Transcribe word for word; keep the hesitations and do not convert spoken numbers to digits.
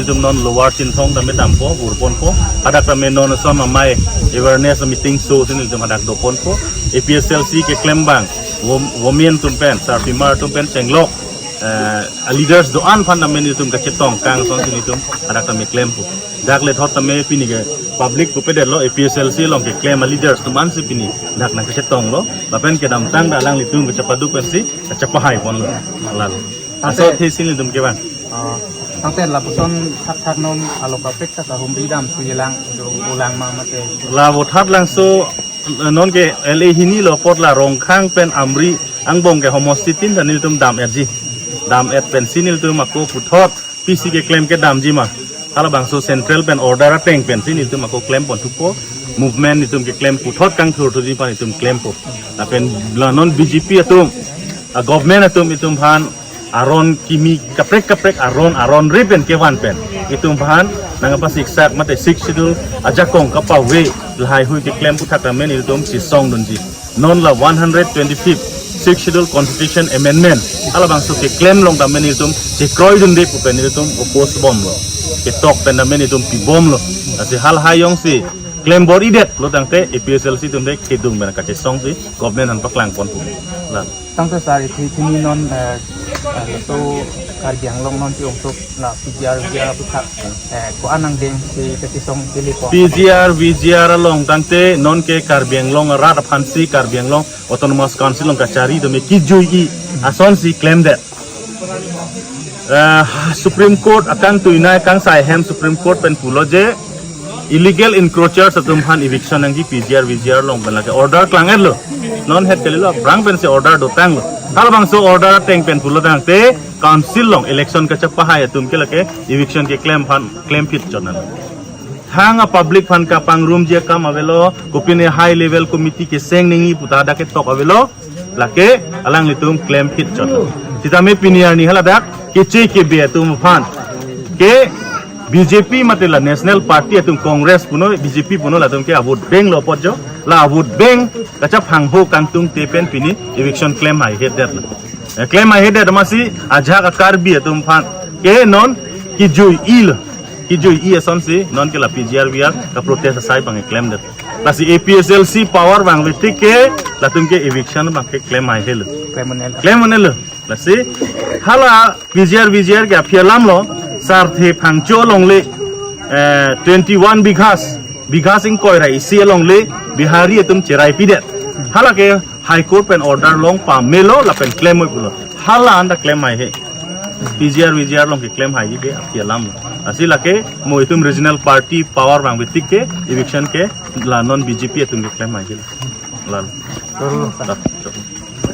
Itum non Lower Chinthong tame dampo, vurponpo. Hadak tame non ason amei awareness meeting so si nelitum hadak doponpo. A P H L C keklem abang, wom-, women atum pen, sarpimar atum pen chenglok, eh, leaders do-an aphan tame nelitum kachetong kang ason si nelitum hadak tame klempo. Dak lethot tame pini ke public pupe detlo, A P H L C along keklem a leaders atum an si pini dak nangkachetonglo. Lapen kedamtang dak alanglitum kachepaduk pensi kachepahaiponlo. Lalo. Tangte- Aso the si nelitum kevang. Oh, tangte lapuson thakthak non along kaprek ta kahumri damsi lang, do ulang ma mate. La vothatlangso, eh, non ke L A hini lo apot la Rongkhang pen Amri angbong ke homosti tin ta nelitum dam-etji. Dam-et pensi nelitum ako puthot pisi keklem kedamji ma. Halabangso central pen order ateng pensi nelitum ako klempon thupo. Movement nelitum keklem puthot kangthur thuji aphan nelitum klempo. Lapen la non B J P atum, a government atum itum aphan aron kimi kaprek kaprek aron, aron ri pen kevan pen itum aphan nangpasiksak mate Sixth Schedule ajakong kapave lahaihui keklem aputhak tame nelitum chesongdunji. Non la one hundred twenty-fifth Sixth Schedule Constitution Amendment halabangso keklem along tame nelitum chekroidunde pu pen nelitum oppose bomlo. Ketok pen tame nelitum pibomlo. Lasi halahai jongsi klem bor-idetlo tangte A P H L C atum te kedung pen kachesongsi government aphan paklangponpo. La. Tangte sir, ithi pini non, eh, eh, to Karbi Anglong non si ongtok la P G R, V G R aputhak, eh, ko-an angdeng si kachesong pili ko. P G R, V G R along tangte non ke Karbi Anglong arat aphansi Karbi Anglong Autonomous Council along kachari tame kijui-i asonsi klemdet. Eh, Supreme Court akangtuinai kangsai ahem Supreme Court pen pulo je illegal encroachers atum aphan eviction nangji P G R, V G R along pen lake order klang-etlo. Non het kalilo aphrang pensi order dotanglo. Halabangso order ateng pen pulo tangte council along election kachepahai atum ke lake eviction keklem aphan klem phit chot nang. Thang a public aphan kapangrumji akam avelo, kopine high level committee keseng nangji pu ta dak ketok avelo, lake alanglitum klem phit chot. Sitame pini arni haladak keche kebe atum aphan ke B J P mate la National Party atum, Congress puno, B J P puno, latum ke avote bank lo apot jo, la avote bank kachephangho kangtungte pen pini eviction klem haihedetlo. Eh, klem haihedetlo amatsi ajahak a Karbi atum aphan ke non kijui-ilo. Kijui-i asonsi non ke la P G R V R kaprotest asai abang klemdet. Lasi A P H L C power vangve tik ke latum ke eviction abang ke klem haihelo. Klem un-elo. Klem un-elo. Lasi hala P G R V G R ke aphi alamlo, Sarthe Phangcho alongle, eh, twenty-one bighas, bighas ingkoi ra isi alongle Bihari atum cherai pidet. Hala ke High Court pen order long pamelo lapen klem oi pulo. Hala anta klem haihe. P G R V G R along keklem haiji ke aphi alamlo. Lasi lake mo itum regional party power vangve tik ke eviction ke la non B J P atum keklem haiji. Lalo. Betul, Pak. Dah.